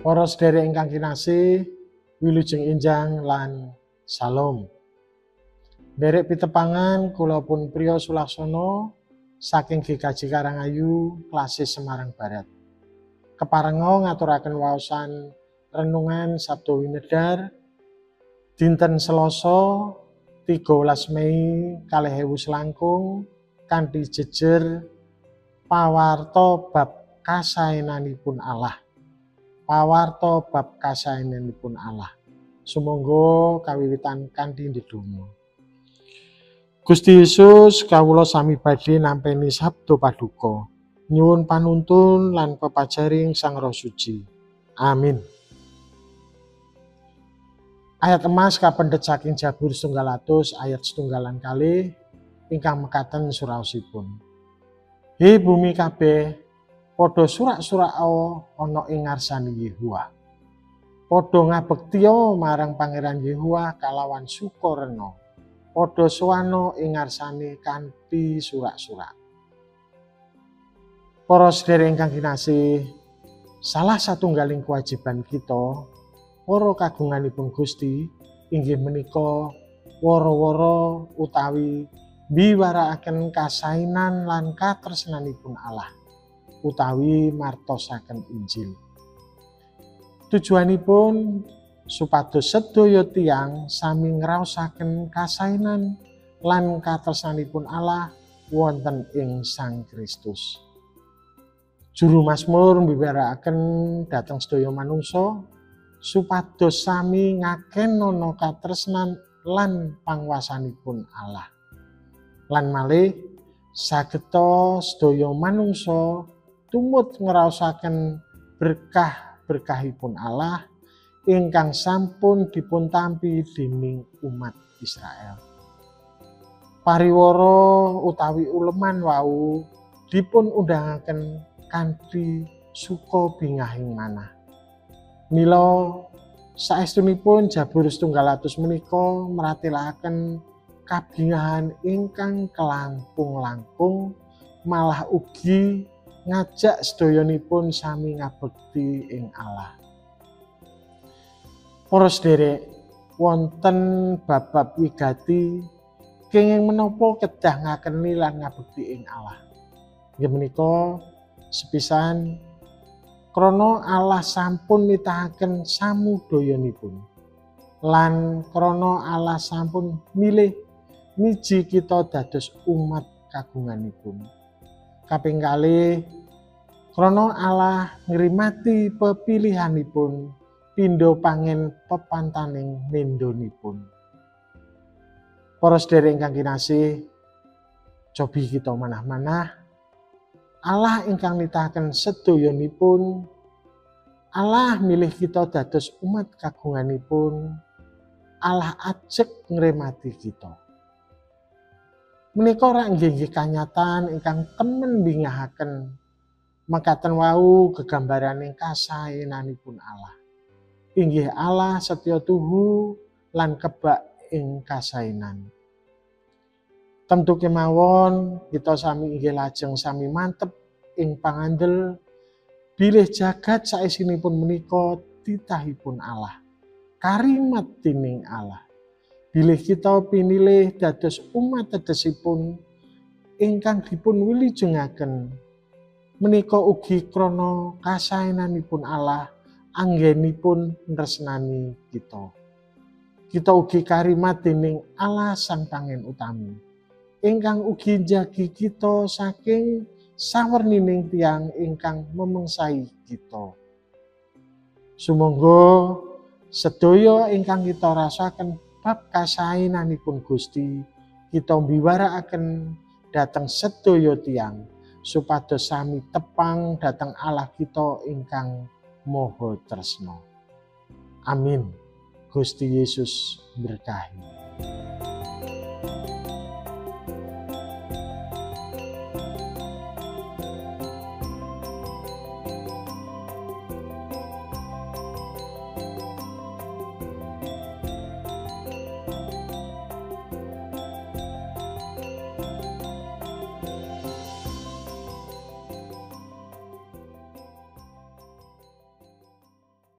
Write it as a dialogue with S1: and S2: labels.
S1: Para sedherek ingkang kinasih, wilujeng enjang lan salam. Nderek pitepangan kula pun Priyo Sulaksono saking GKJ Karangayu, Klasis Semarang Barat. Keparenga ngaturaken waosan renungan Sabdo Winedar dinten Selasa 13 Mei 2000 selangkung kanthi jejer pawarta bab kasaenanipun Allah. Pawarta bab kasaenanipun Allah. Sumangga kawiwitan kanthi ndedonga. Gusti Yesus, kawula sami badhe nampi sabda paduka. Nyuwun panuntun lan pepajaring Sang Roh Suci. Amin. Ayat emas kapendhet saking Jabur 100 ayat 2 ingkang mekaten suraosipun. He bumi kabeh, padha surak-surako ana ing ngarsane Yehuwa. Padha ngabektiya marang Pangeran Yehuwa kalawan sukarena. Padha sowana ing ngarsane kanthi surak-surak. Para sedherek ingkang kinasih, salah satunggaling kewajiban kita para kagunganipun Gusti inggih menika wara-wara utawi mbiwarakaken kasainan lan katresnanipun Allah utawi martosaken Injil. Tujuanipun supados sedaya tiyang sami ngraosaken kasainan lan katresnanipun Allah wonten ing Sang Kristus. Juru Mazmur mbiwarakaken dhateng sedaya manungsa supados sami ngakenono katresnan lan pangwasanipun Allah. Lan malih sageta sedaya manungsa tumut ngraosaken berkah-berkahipun Allah ingkang sampun dipun tampi dening umat Israel. Pariwara utawi uleman wau dipun undangaken kanthi suka bingahing manah. Mila saestunipun Jabur 100 menika meratelaken kabingahan ingkang kelangkung-langkung malah ugi ngajak sedayanipun sami ngabekti ing Allah. Para sedherek, wonten bab-bab wigati kenging menapa kedah ngakeni lan ngabekti ing Allah. Inggih menika sepisan krana Allah sampun nitahaken samudayanipun lan krana Allah sampun milih miji kita dados umat kagunganipun. Kaping kalih, krana Allah ngrimati pepilihanipun pindha pangen pepantaning mendhonipun. Para sedherek ingkang kinasih, cobi kita manah-manah Allah ingkang nitahaken sedayanipun, Allah milih kita dados umat kagunganipun, Allah ajeg ngremati kita. Menika rak nggih kanyatan ingkang temen bingahaken. Mekaten wau gegambaraning kasaenanipun Allah. Inggih Allah setya tuhu lan kebak ing kasaenan. Tentu kemawon kita sami inggih lajeng sami mantep ing pangandel bilih jagat saisinipun menika titahipun Allah, karimat dening Allah. Bilih kita pinilih dados umat tedesipun ingkang dipun wilujengaken menika ugi krana kasaenanipun Allah anggenipun nresnani kita. Kita ugi karimat dening Allah Sang Pangen Utami ingkang ugi njagi kita saking sawernining tiyang ingkang memengsai kita. Sumangga sedaya ingkang kita rasaken bab kasaenanipun Gusti, kita mbiwarakaken dhateng sedaya tiyang supados sami tepang dhateng Allah kita ingkang Maha Tresna. Amin. Gusti Yesus berkahi.